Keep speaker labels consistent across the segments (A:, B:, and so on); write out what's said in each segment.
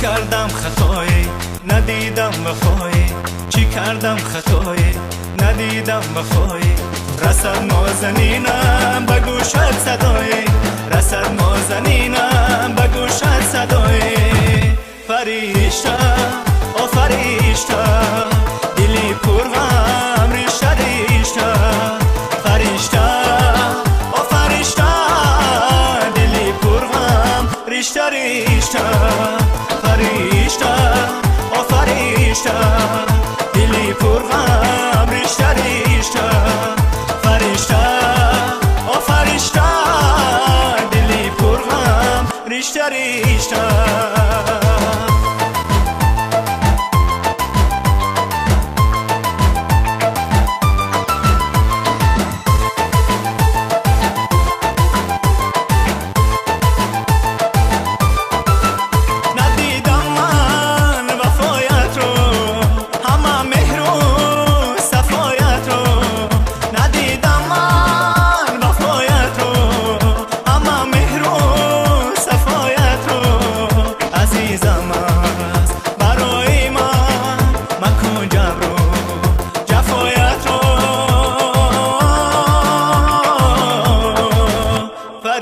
A: Кардам хатое, надидам вафое. Чӣ кардам хатое, надидам вафое. Расад нозанинам ба гӯшат садое, расад нозанинам ба гӯшат садое. Фаришта, о фаришта, дили пурғам ришта ришта. Фаришта, о фаришта, дили пурғам ришта ришта. Фаришта, о фаришта, дили пурғам ришта ришта. Фаришта, о фаришта, дили пурғам ришта ришта.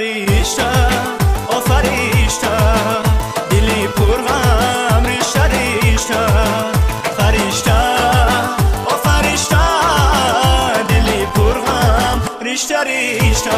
A: Фаришта, о фаришта, дили пурғам ришта ришта. Фаришта, о фаришта, дили пурғам ришта ришта.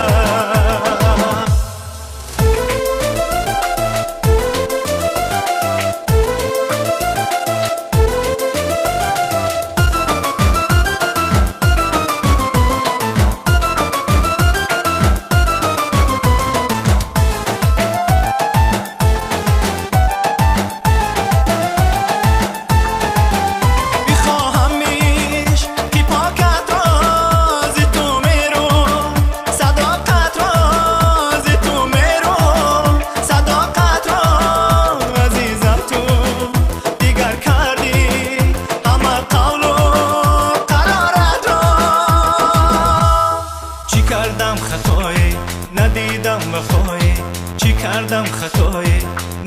A: Надидам вафое, чӣ кардам хатое,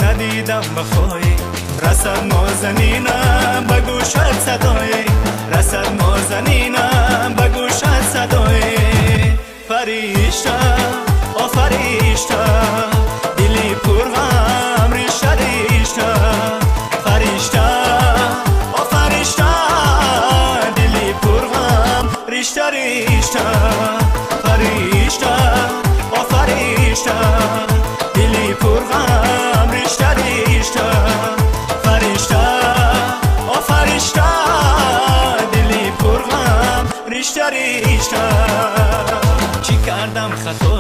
A: надидам вафое. Расад нозанинам ба гӯшат садое, расад нозанинам ба гӯшат садое. Фаришта, о фаришта, дили пурғам ришта ришта. Фаришта, о фаришта, дили пурғам ришта ришта. Фаришта, о фаришта, дили пурғам ришта ришта. Фаришта, о фаришта, дили пурғам ришта ришта. Чӣ кардам хато?